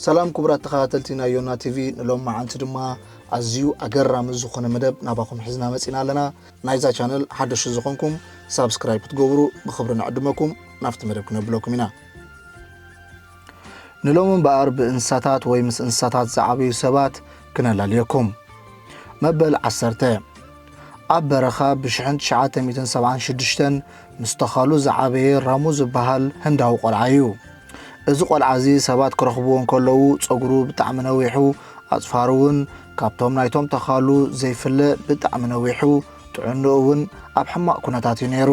ሰላም ክቡራት ተኸታተልቲ ናይ ዮና ቲቪ፣ ንሎሚ መዓንቲ ድማ ኣዝዩ ኣገራሚ ዝኾነ መደብ ናባኹም ሒዝና መጺና ኣለና። ናይዛ ቻነል ሓደሽቲ ዝኾንኩም ሳብስክራይብ ክትገብሩ ብኽብሪ ንዕድመኩም። ናብቲ መደብ ክነብለኩም ኢና። ንሎሚ እምበኣር ብእንስሳታት ወይ ምስ እንስሳታት ዝዓበዩ ሰባት ክነላልየኩም። መበል ዓሰርተ። ኣብ በረኻ ብሽሕን ትሽዓተ ሚእትን ሰብዓን ሽዱሽተን ምስ ተኻሉ ዝዓበየ ራሙ ዝበሃል ህንዳዊ ቆልዓ እዩ። እዚ ቆልዓ እዚ ሰባት ክረኽብዎ እንከለዉ ጸጉሩ ብጣዕሚ ነዊሑ፣ ኣጽፋሩ እውን ካብቶም ናይቶም ተኻሉ ዘይፍለ ብጣዕሚ ነዊሑ፣ ጥዕንኡ እውን ኣብ ሕማቕ ኩነታት እዩ ነይሩ።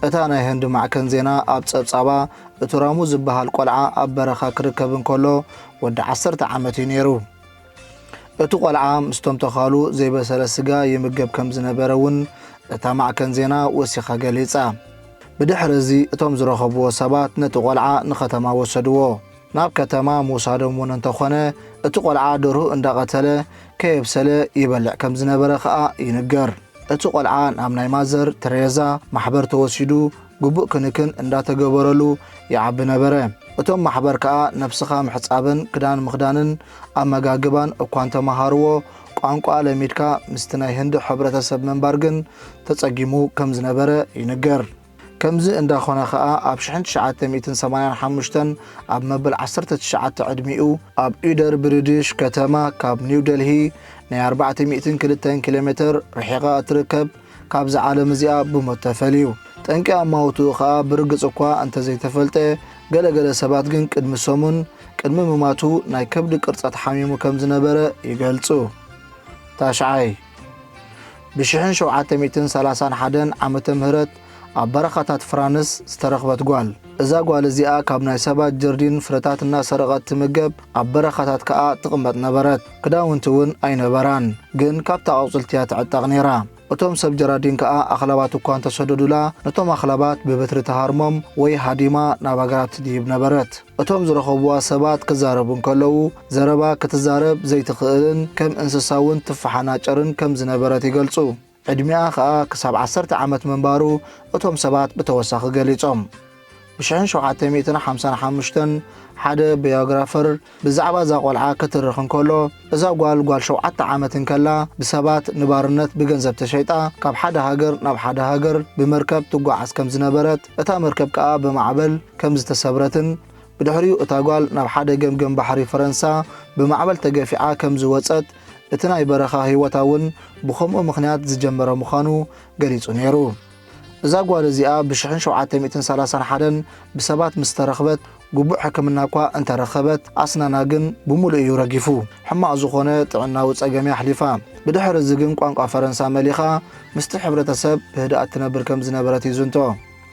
እታ ናይ ህንዲ ማዕከን ዜና ኣብ ጸብጻባ፣ እቲ ራሙ ዝበሃል ቆልዓ ኣብ በረኻ ክርከብ እንከሎ ወዲ ዓሰርተ ዓመት እዩ ነይሩ። እቲ ቆልዓ ምስቶም ተኻሉ ዘይበሰለ ስጋ ይምገብ ከም ዝነበረ እውን እታ ማዕከን ዜና ወሲኻ ገሊጻ። ብድሕሪ እዚ እቶም ዝረኸብዎ ሰባት ነቲ ቆልዓ ንኸተማ ወሰድዎ። ናብ ከተማ ምውሳዶም እውን እንተኾነ፣ እቲ ቆልዓ ደርሁ እንዳቐተለ ከየብሰለ ይበልዕ ከም ዝነበረ ኸኣ ይንገር። እቲ ቆልዓ ናብ ናይ ማዘር ተሬዛ ማሕበር ተወሲዱ ግቡእ ክንክን እንዳተገበረሉ ይዓቢ ነበረ። እቶም ማሕበር ከኣ ነብስኻ ምሕጻብን ክዳን ምኽዳንን ኣመጋግባን እኳ እንተመሃርዎ፣ ቋንቋ ለሚድካ ምስቲ ናይ ህንዲ ሕብረተሰብ ምንባር ግን ተጸጊሙ ከም ዝነበረ ይንገር። ከምዚ እንዳኾነ ኸኣ ኣብ ሽሕን ትሽዓተ ሚእትን ሰማንያን ሓሙሽተን ኣብ መበል ዓሰርተ ትሽዓተ ዕድሚኡ ኣብ ኢደር ብሪድሽ ከተማ ካብ ኒው ደልሂ ናይ ኣርባዕተ ሚእትን ክልተን ኪሎ ሜትር ርሒቓ እትርከብ ካብዛ ዓለም እዚኣ ብሞት ተፈልዩ። ጠንቂ ኣማውትኡ ኸኣ ብርግጽ እኳ እንተዘይተፈልጠ፣ ገለገለ ሰባት ግን ቅድሚ ሰሙን ቅድሚ ምማቱ ናይ ከብዲ ቅርጸት ሓሚሙ ከም ዝነበረ ይገልጹ። ታሽዓይ፣ ብሽሕን ሸውዓተ ሚእትን ሰላሳን ሓደን ዓመተ ምህረት ኣብ በረኻታት ፍራንስ ዝተረኽበት ጓል። እዛ ጓል እዚኣ ካብ ናይ ሰባት ጀርዲን ፍረታት እናሰረቐት ትምገብ፣ ኣብ በረኻታት ከኣ ትቕመጥ ነበረት። ክዳውንቲ እውን ኣይነበራን፣ ግን ካብታ ኣቑጽልቲ እያ ትዕጠቕ ነይራ። እቶም ሰብ ጀራዲን ከኣ ኣኽላባት እኳ እንተሰደዱላ፣ ነቶም ኣኽላባት ብበትሪ ትሃርሞም ወይ ሃዲማ ናብ ኣግራብ ትድይብ ነበረት። እቶም ዝረኸብዋ ሰባት ክዛረቡ እንከለዉ፣ ዘረባ ክትዛረብ ዘይትኽእልን ከም እንስሳ እውን ትፈሓናጨርን ከም ዝነበረት ይገልጹ። ዕድሚኣ ኸኣ ክሳብ ዓሰርተ ዓመት ምንባሩ እቶም ሰባት ብተወሳኺ ገሊጾም። ብሽሕን ሸውዓተ ሚእትን ሓምሳን ሓሙሽተን ሓደ ባዮግራፈር ብዛዕባ እዛ ቆልዓ ክትርኽ እንከሎ፣ እዛ ጓል፣ ጓል ሸውዓተ ዓመት እንከላ ብሰባት ንባርነት ብገንዘብ ተሸይጣ ካብ ሓደ ሃገር ናብ ሓደ ሃገር ብመርከብ ትጓዓዝ ከም ዝነበረት፣ እታ መርከብ ከኣ ብማዕበል ከም ዝተሰብረትን ብድሕሪኡ እታ ጓል ናብ ሓደ ገምገም ባሕሪ ፈረንሳ ብማዕበል ተገፊዓ ከም ዝወጸት፣ እቲ ናይ በረኻ ህይወታ እውን ብኸምኡ ምኽንያት ዝጀመረ ምዃኑ ገሊጹ ነይሩ። እዛ ጓል እዚኣ ብሽሕን ሸውዓተ ሚእትን ሰላሳን ሓደን ብሰባት ምስ ተረኽበት፣ ግቡእ ሕክምና እኳ እንተረኸበት፣ ኣስናና ግን ብምሉእ እዩ ረጊፉ። ሕማቕ ዝኾነ ጥዕናዊ ጸገም እያ ኣሕሊፋ። ብድሕሪ እዚ ግን ቋንቋ ፈረንሳ መሊኻ ምስቲ ሕብረተሰብ ብህድኣት ትነብር ከም ዝነበረት ይዝንቶ።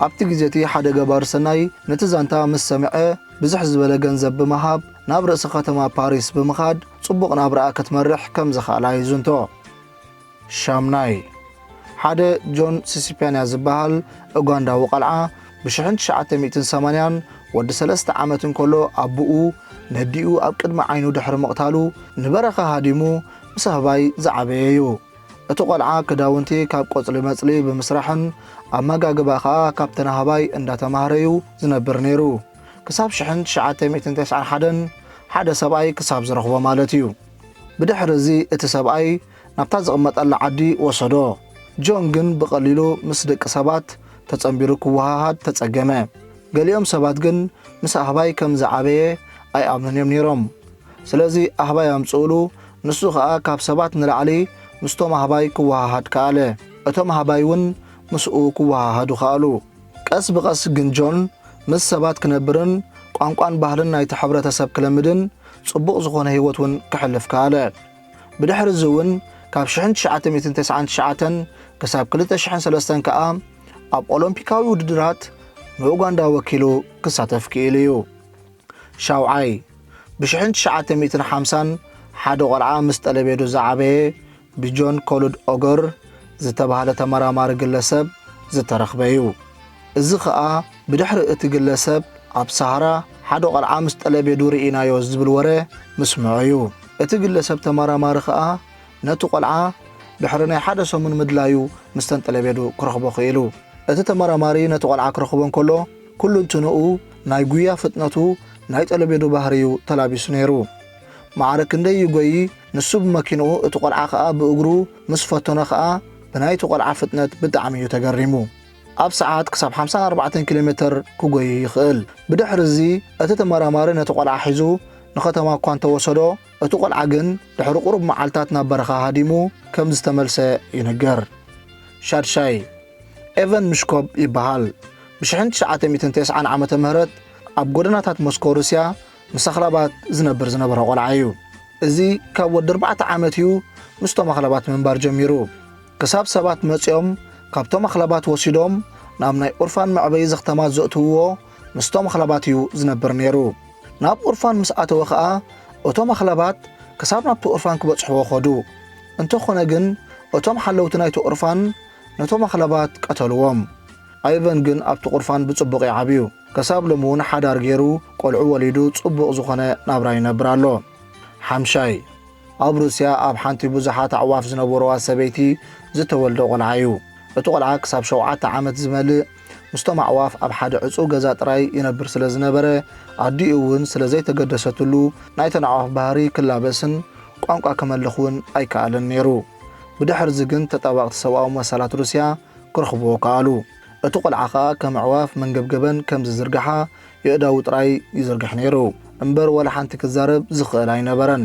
ኣብቲ ግዜ እቲ ሓደ ገባሪ ሰናይ ነቲ ዛንታ ምስ ሰምዐ፣ ብዝሕ ዝበለ ገንዘብ ብምሃብ ናብ ርእሲ ከተማ ፓሪስ ብምኻድ ጽቡቕ ናብራኣ ክትመርሕ ከም ዝኸኣላ ይዝንቶ። ሻምናይ፣ ሓደ ጆን ሲሲፕያንያ ዝበሃል ኡጋንዳዊ ቐልዓ ብሽሕን ትሽዓተ ሚእትን ሰማንያን ወዲ ሰለስተ ዓመት እንከሎ ኣቦኡ ነዲኡ ኣብ ቅድሚ ዓይኑ ድሕሪ ምቕታሉ ንበረኻ ሃዲሙ ምስ ኣህባይ ዝዓበየ እዩ። እቲ ቆልዓ ክዳውንቲ ካብ ቆጽሊ መጽሊ ብምስራሕን ኣመጋግባ ኸኣ ካብተን ኣህባይ እንዳተማህረ እዩ ዝነብር ነይሩ። ክሳብ ሽሕን ትሽዓተ ሚእትን ተስዓን ሓደን ሓደ ሰብኣይ ክሳብ ዝረኽቦ ማለት እዩ። ብድሕሪ እዚ እቲ ሰብኣይ ናብታ ዝቕመጠላ ዓዲ ወሰዶ። ጆን ግን ብቐሊሉ ምስ ደቂ ሰባት ተጸንቢሩ ክወሃሃድ ተጸገመ። ገሊኦም ሰባት ግን ምስ ኣህባይ ከም ዝዓበየ ኣይኣምኑን እዮም ነይሮም። ስለዚ ኣህባይ ኣምጽኡሉ፣ ንሱ ኸኣ ካብ ሰባት ንላዕሊ ምስቶም ኣህባይ ክወሃሃድ ከኣለ። እቶም ኣህባይ እውን ምስኡ ክወሃሃዱ ከኣሉ። ቀስ ብቐስ ግን ጆን ምስ ሰባት ክነብርን ቋንቋን ባህልን ናይቲ ሕብረተሰብ ክለምድን ጽቡቕ ዝኾነ ህይወት እውን ክሕልፍ ከኣለ። ብድሕሪ እዚ እውን ካብ ሽሕን ትሽዓተ ሚእትን ተስዓን ትሽዓተን ክሳብ ክልተ ሽሕን ሰለስተን ከኣ ኣብ ኦሎምፒካዊ ውድድራት ንኡጋንዳ ወኪሉ ክሳተፍ ክኢሉ እዩ። ሻውዓይ፣ ብሽሕን ትሽዓተ ሚእትን ሓምሳን ሓደ ቆልዓ ምስ ጠለቤዱ ዝዓበየ ብጆን ኮሉድ ኦገር ዝተባህለ ተመራማሪ ግለሰብ ዝተረኽበ እዩ። እዚ ኸኣ ብድሕሪ እቲ ግለሰብ ኣብ ሰሃራ ሓደ ቆልዓ ምስ ጠለቤዱ ርኢናዮ ዝብል ወረ ምስምዑ እዩ። እቲ ግለሰብ ተመራማሪ ኸኣ ነቲ ቆልዓ ድሕሪ ናይ ሓደ ሰሙን ምድላዩ ምስ ተንጠለቤዱ ክረኽቦ ክኢሉ። እቲ ተመራማሪ ነቲ ቆልዓ ክረኽቦ እንከሎ፣ ኩሉ እንትንኡ፣ ናይ ጉያ ፍጥነቱ፣ ናይ ጠለቤዶ ባህሪ እዩ ተላቢሱ ነይሩ። ማዕረ ክንደይ ይጎዪ፣ ንሱ ብመኪንኡ፣ እቲ ቆልዓ ከኣ ብእግሩ ምስ ፈተኖ ከኣ ብናይቲ ቆልዓ ፍጥነት ብጣዕሚ እዩ ተገሪሙ። ኣብ ሰዓት ክሳብ ሓምሳን ኣርባዕተን ኪሎ ሜተር ክጎዪ ይኽእል። ብድሕሪ እዚ እቲ ተመራማሪ ነቲ ቆልዓ ሒዙ ንኸተማ እኳ እንተወሰዶ፣ እቲ ቆልዓ ግን ድሕሪ ቁሩብ መዓልታት ናብ በረኻ ሃዲሙ ከም ዝተመልሰ ይንገር። ሻድሻይ ኤቨን ምሽኮብ ይበሃል። ብ ሽሕን ትሽዓተ ሚእትን ተስዓን ዓመተ ምህረት ኣብ ጎደናታት ሞስኮ ሩስያ ምስ ኣኽላባት ዝነብር ዝነበረ ቆልዓ እዩ። እዚ ካብ ወዲ ኣርባዕተ ዓመት እዩ ምስቶም ኣኽላባት ምንባር ጀሚሩ። ክሳብ ሰባት መጺኦም ካብቶም ኣኽላባት ወሲዶም ናብ ናይ ኡርፋን መዕበዪ ዘኽተማት ዘእትውዎ ምስቶም ኣኽላባት እዩ ዝነብር ነይሩ። ናብ ኡርፋን ምስ ኣተወ ኸኣ እቶም ኣኽላባት ክሳብ ናብቲ ኡርፋን ክበጽሕዎ ኸዱ። እንተኾነ ግን እቶም ሓለውቲ ናይቲ ኡርፋን ነቶም ኣኽላባት ቀተልዎም። ኣይቨን ግን ኣብቲ ቁርፋን ብጽቡቕ ይዓብዩ። ከሳብ ሎሚ እውን ሓዳር ገይሩ ቆልዑ ወሊዱ ጽቡቕ ዝኾነ ናብራ ይነብር ኣሎ። ሓምሻይ፣ ኣብ ሩስያ ኣብ ሓንቲ ብዙሓት ኣዕዋፍ ዝነበርዋ ሰበይቲ ዝተወልደ ቆልዓ እዩ። እቲ ቆልዓ ክሳብ ሸውዓተ ዓመት ዝመልእ ምስቶም ኣዕዋፍ ኣብ ሓደ ዕጹው ገዛ ጥራይ ይነብር ስለ ዝነበረ ኣዲኡ እውን ስለ ዘይተገደሰትሉ ናይተን ኣዕዋፍ ባህሪ ክላበስን ቋንቋ ክመልኽ እውን ኣይከኣለን ነይሩ። ብድሕርዚ ግን ተጣባቕቲ ሰብኣዊ መሰላት ሩስያ ክረኽብዎ ከኣሉ። እቲ ቆልዓ ኸኣ ከም ኣዕዋፍ መንገብገበን ከም ዝዝርግሓ የእዳዉ ጥራይ ይዝርግሕ ነይሩ እምበር ዋላ ሓንቲ ክዛረብ ዝኽእል ኣይነበረን።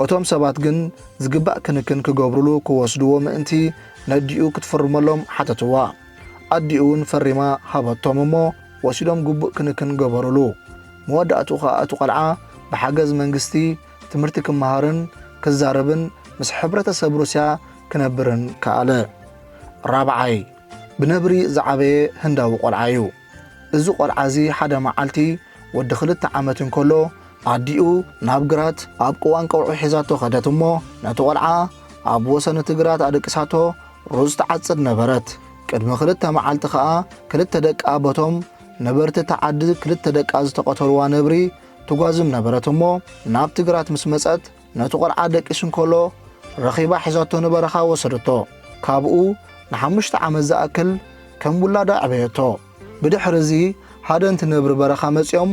እቶም ሰባት ግን ዝግባእ ክንክን ክገብሩሉ ክወስድዎ ምእንቲ ነዲኡ ክትፍርመሎም ሓተትዋ። ኣዲኡ እውን ፈሪማ ሃበቶም እሞ ወሲዶም ግቡእ ክንክን ገበሩሉ። መወዳእትኡ ኸኣ እቲ ቆልዓ ብሓገዝ መንግስቲ ትምህርቲ ክመሃርን ክዛረብን ምስ ሕብረተሰብ ሩስያ ክነብርን ከኣለ። ራብዓይ፣ ብነብሪ ዝዓበየ ህንዳዊ ቆልዓ እዩ። እዚ ቆልዓ እዚ ሓደ መዓልቲ ወዲ ክልተ ዓመት እንከሎ ኣዲኡ ናብ ግራት ኣብ ቅዋን ቀውዒ ሒዛቶ ኸደት እሞ ነቲ ቆልዓ ኣብ ወሰን እቲ ግራት ኣደቂሳቶ ሩዝ ትዓጽድ ነበረት። ቅድሚ ክልተ መዓልቲ ኸኣ ክልተ ደቃ በቶም ነበርቲ እታ ዓዲ ክልተ ደቃ ዝተቐተልዋ ነብሪ ትጓዝም ነበረት እሞ ናብቲ ግራት ምስ መጸት ነቲ ቆልዓ ደቂሱ እንከሎ ረኺባ ሒዛቶ ንበረኻ ወሰደቶ። ካብኡ ንሓሙሽተ ዓመት ዝኣክል ከም ውላዳ ኣዕበየቶ። ብድሕሪ እዚ ሃደንቲ ነብሪ በረኻ መጺኦም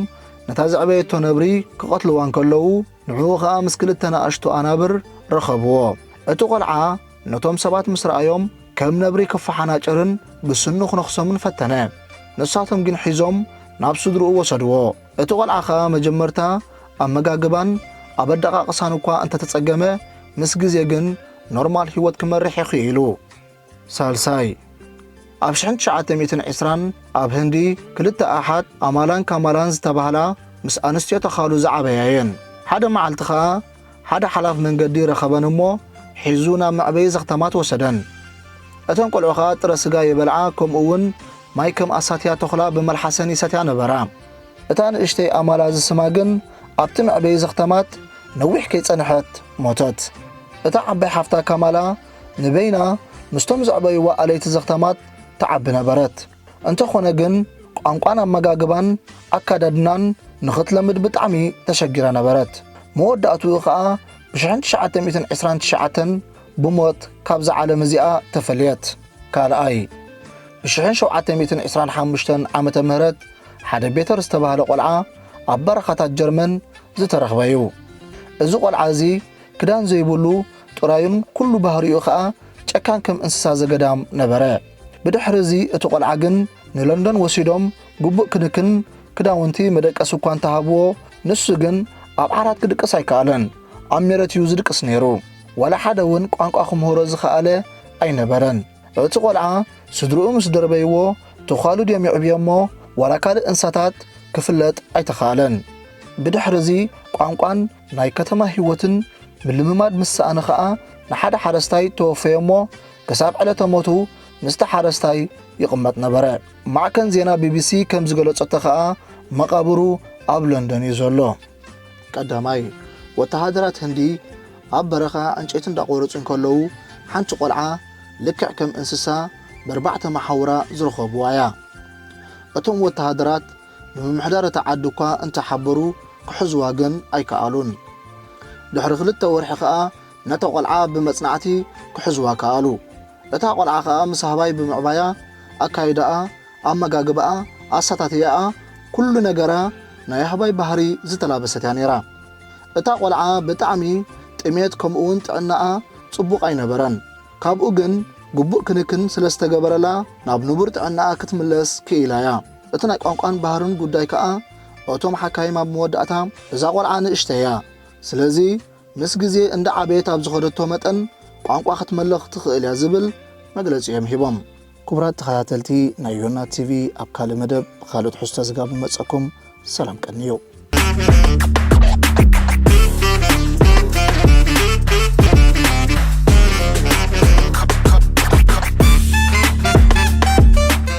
ነታ ዘዕበየቶ ነብሪ ክቐትልዋ እንከለዉ ንዕኡ ኸኣ ምስ ክልተ ንኣሽቱ ኣናብር ረኸብዎ። እቲ ቆልዓ ነቶም ሰባት ምስ ረኣዮም ከም ነብሪ ክፈሓናጨርን ብስኑ ክነኽሶምን ፈተነ። ንሳቶም ግን ሒዞም ናብ ስድርኡ ወሰድዎ። እቲ ቆልዓ ኸኣ መጀመርታ ኣመጋግባን ኣብ ኣደቓቕሳን እኳ እንተተጸገመ ምስ ግዜ ግን ኖርማል ህይወት ክመርሕ ይኽኢሉ። ሳልሳይ፣ ኣብ ሽሕን ትሽዓተ ሚእትን ዕስራን ኣብ ህንዲ ክልተ ኣሓት ኣማላን ካማላን ዝተባህላ ምስ ኣንስትዮ ተኻሉ ዝዓበያ እየን። ሓደ መዓልቲ ኸኣ ሓደ ሓላፍ መንገዲ ረኸበን እሞ ሒዙ ናብ መዕበዪ ዘኽተማት ወሰደን። እተን ቆልዑ ኸኣ ጥረ ስጋ ይበልዓ ከምኡ እውን ማይ ከም ኣሳትያ ተኹላ ብመልሓሰን ይሰትያ ነበራ። እታ ንእሽተይ ኣማላ ዝስማ ግን ኣብቲ መዕበዪ ዘኽተማት ነዊሕ ከይጸንሐት ሞተት። እታ ዓባይ ሓፍታ ካማላ ንበይና ምስቶም ዘዕበይዋ ኣለይቲ ዘኽተማት ትዓቢ ነበረት። እንተኾነ ግን ቋንቋን ኣመጋግባን ኣካዳድናን ንኽትለምድ ብጣዕሚ ተሸጊራ ነበረት። መወዳእትኡ ኸኣ ብሽሕን ትሽዓተ ሚእትን ዕስራን ትሽዓተን ብሞት ካብዛ ዓለም እዚኣ ተፈልየት። ካልኣይ፣ ብሽሕን ሸውዓተ ሚእትን ዕስራን ሓሙሽተን ዓመተ ምህረት ሓደ ቤተር ዝተባህለ ቆልዓ ኣብ በረኻታት ጀርመን ዝተረኽበ እዩ። እዚ ቆልዓ እዚ ክዳን ዘይብሉ ጥራዩን ኩሉ ባህሪኡ ኸኣ ጨካን ከም እንስሳ ዘገዳም ነበረ። ብድሕሪ እዚ እቲ ቆልዓ ግን ንለንደን ወሲዶም ግቡእ ክንክን ክዳውንቲ መደቀሲ እኳ እንተሃብዎ ንሱ ግን ኣብ ዓራት ክድቅስ ኣይከኣለን። ኣብ ሜረት እዩ ዝድቅስ ነይሩ። ዋላ ሓደ እውን ቋንቋ ክምህሮ ዝኸኣለ ኣይነበረን። እቲ ቆልዓ ስድርኡ ምስ ደርበይዎ ተዃሉ ድዮም የዕብዮ እሞ ዋላ ካልእ እንስሳታት ክፍለጥ ኣይተኻእለን። ብድሕሪ እዚ ቋንቋን ናይ ከተማ ህይወትን ምልምማድ ምስ ሰኣነ ኸኣ ንሓደ ሓረስታይ ተወፈዮ እሞ ክሳብ ዕለተ ሞቱ ምስቲ ሓረስታይ ይቕመጥ ነበረ። ማዕከን ዜና ቢቢሲ ከም ዝገለጸቶ ኸኣ መቓብሩ ኣብ ለንደን እዩ ዘሎ። ቀዳማይ፣ ወተሃደራት ህንዲ ኣብ በረኻ ዕንጨይቲ እንዳቖረጹ እንከለዉ ሓንቲ ቆልዓ ልክዕ ከም እንስሳ ብኣርባዕተ መሓውራ ዝረኸብዋ እያ። እቶም ወተሃደራት ንምምሕዳር እታ ዓዲ እኳ እንተሓበሩ ክሕዝዋ ግን ኣይከኣሉን። ድሕሪ ክልተ ወርሒ ኸኣ ነታ ቆልዓ ብመጽናዕቲ ክሕዝዋ ከኣሉ። እታ ቆልዓ ኸኣ ምስ ኣህባይ ብምዕባያ ኣካይዳኣ፣ ኣመጋግባኣ፣ ኣሰታትያኣ፣ ኩሉ ነገራ ናይ ኣህባይ ባህሪ ዝተላበሰት እያ ነይራ። እታ ቆልዓ ብጣዕሚ ጥሜት ከምኡውን ጥዕናኣ ጽቡቕ ኣይነበረን። ካብኡ ግን ግቡእ ክንክን ስለ ዝተገበረላ ናብ ንቡር ጥዕናኣ ክትምለስ ክኢላ እያ። እቲ ናይ ቋንቋን ባህርን ጉዳይ ከኣ እቶም ሓካይም ኣብ መወዳእታ እዛ ቆልዓ ንእሽተይ እያ፣ ስለዚ ምስ ግዜ እንዳ ዓበየት ኣብ ዝኸደቶ መጠን ቋንቋ ክትመልኽ ትኽእል እያ ዝብል መግለጺ እዮም ሂቦም። ክቡራት ተኸታተልቲ ናይ ዮና ቲቪ፣ ኣብ ካልእ መደብ ብኻልእ ትሕዝቶ ስጋብ ንመጸኩም ሰላም ቀንዩ።